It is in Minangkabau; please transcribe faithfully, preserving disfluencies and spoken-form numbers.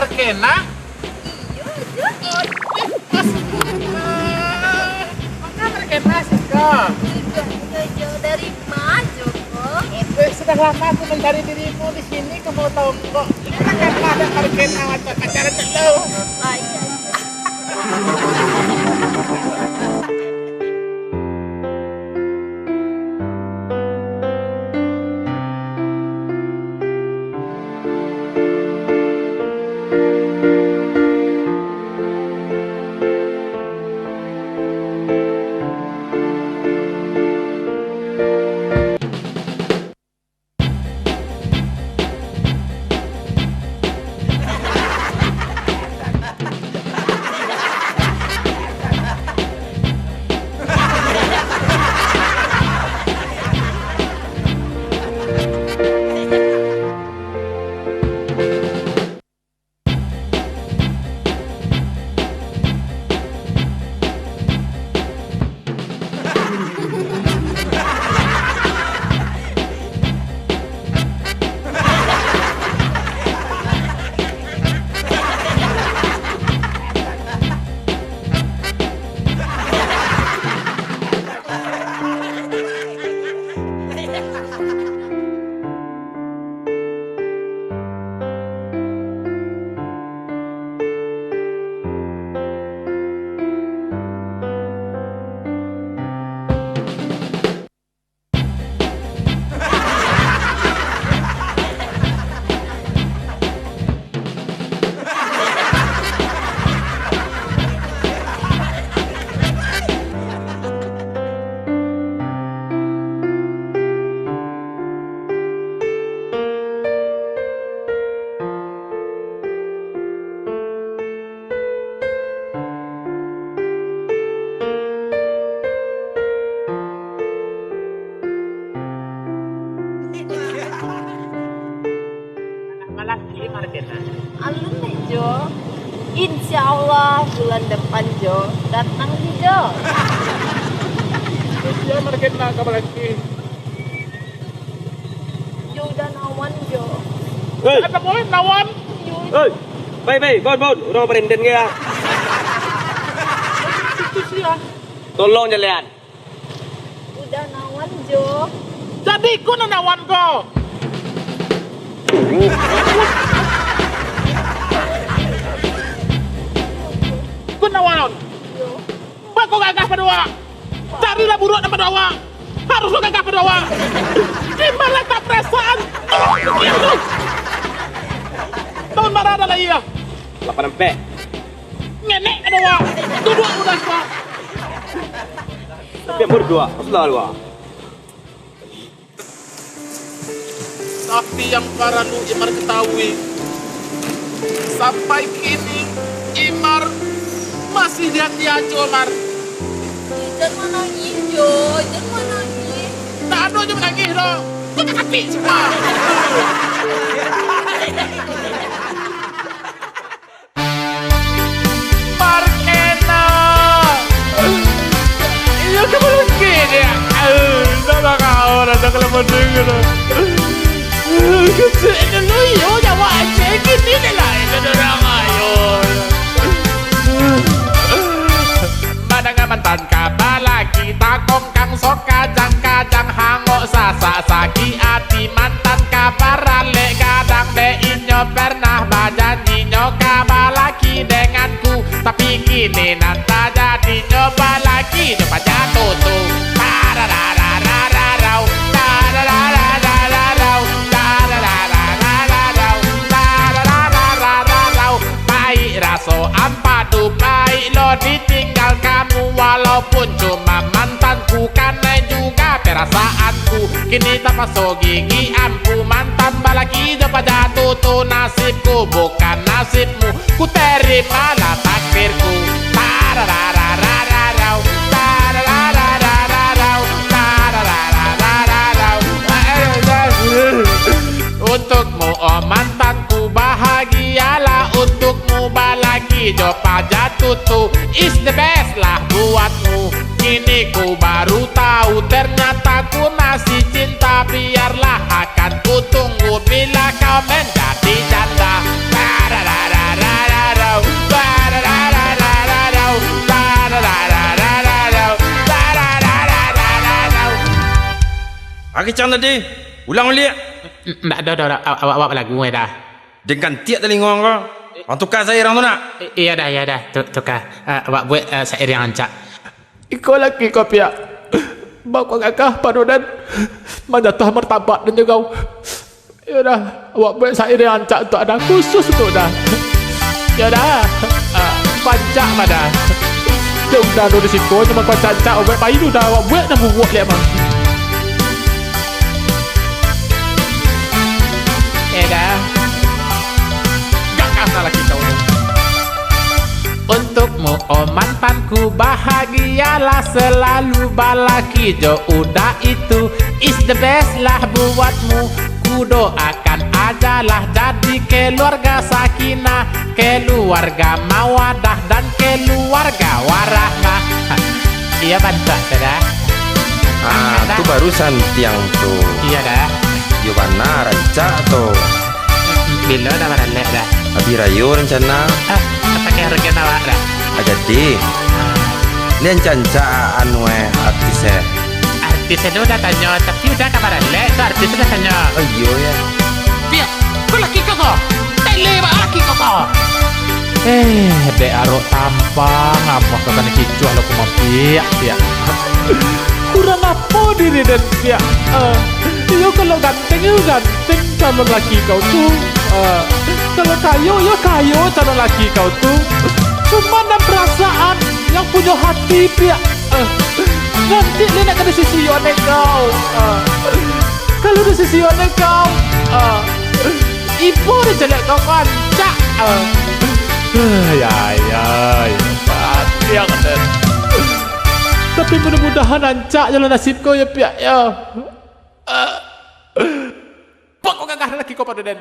Markena? Iyo, Jo. Aduh, Mas. Manga Markena siko? Iyo, Jo. Dari ma, Jo? Aduh, sudah lama aku mencari dirimu di sini, kamu tahu kok. Ini kan ada Markena macam acara dulu. Ah, iya, Jo. Anak balaki, Markena. Alun deh, Jo. Insya Allah bulan depan, Jo, datang ni, Jo. Sia Markena ka balaki? Jo udah nawan, Jo. Hei! Apa boleh nawan? Jo. Hei! Bai, bai, bon, bon. Urang barenden ka? Itu sia. Tolong jalehan. Udah nawan, Jo. Jadi ko nan nawan ko. Ko nawan. Jo. Bako gagah pado awak. Carilah buruak nan pado awak. Harus lo gagah pado awak. Di ma latak perasaan? Tahun bara dah lahia? Lapan ampek. Ngenek ado awak. Duduak mudah ko. Tapi yang berdua, Rasulullah dua. Tapi yang paralu Imar katahui, sampai kini Imar masih di hati Ajo, Mar. Jan manangih, Jo. Jan manangih. Tak ado Ajo manangih doh. Kau tak kapik semua. Markena. Iyo, ka balaki dia. Aduh, salah kau, rasa kalau mau dengar. Kecil dulu, iyo, jawab aja. Gini je lah, itu orang ayo. Mandanga mantan ka balaki, takongkang sok kajang-kajang, hangok sasak sakik ati, mantan ka baralek gadang, dek inyo pernah bajanji nyo ka balaki denganku, tapi kini nan tajadi nyo balaki jo paja tutu. Tararararararau, tarararararau, tarararararau, tarararararau. Paik raso ampadu, paik lo ditinggal kamu, walaupun cuma mantanku, kanai juga perasaanku. Kini tapaso gigi ampu, mantan balaki jo paja tutu, nasibku bukan nasibmu, ku terimalah takdirku. Tararararararau, tararararararau, tararararararau. Untukmu, oh mantanku, bahagialah, untukmu balaki jo paja tutu, is the best lah buatmu. Kini ku baru tahu, ternyata ku masih cinta, biarlah akan ku tunggu bila kau menjadi janda. Akicang tadi, ulang baliak. Ndak ado, ado, ado. Awak, awak balagu, eh, dah. Den kantiak talingo ko. Ang tuka sairang tu nak? I-, iyo dah, iyo dah. Tu-, tuka. Ah, awak buek, ah, sairiang rancak. Iko laki ko, Piak. Bako gagah pado den. Manjatuah martabat den jo kau. Iyo dah, awak buek sairiang rancak untuak dah, khusus untuak dah. Iyo dah. Ah, rancak mah dah. Dek udah do di siko, cuma kau rancak-rancak, awak buek pai tu dah, awak buek dah bubuak liak mah. Eh dah. Gagah lah laki kau tu. Untukmu, oh mantanku, bahagialah selalu, balaki jo uda itu is the best lah buatmu. Kudoakan ajalah jadi keluarga sakinah, keluarga mawadah, dan keluarga warahmah. Iyo, bantuak tu dah. Ah, tu baru santiang tu. Iyo dah. Iyo bana, rancak tu. Bilo dah baralek dah? Abih rayo rancana. Ah, pakai harga awak dah. Ah, jadi. Ah. Ni rancak-rancak anu, eh, artis, eh. Artis tu dah tanyo, tapi uda ka baralek tu artis tu dah tanyo. Oh, iyo, yo. Piak, kau laki kau ko? Tele bak laki kau ko? Eh, dek arok tampang, amuah kau kanai kicuah lo kumapiak, Piak. Kurang apo diri den, Piak? Ah, iyo kalau ganteng, iyo ganteng calon laki kau tu. Ah, kalau kayo, iyo kayo calon laki kau tu. Cuman nan perasaan, nan punyo hati, Piak. Ah, nanti lai nak ka disisiun dek kau. Ah, kalau disisiun dek kau, ah, ibo dicaliak kau rancak. Ah, ai, ai, ai. Tapi mudah-mudahan rancak jalan nasib kau yo, Piak, yo. Ah. Pokok gagah laki kau pado den.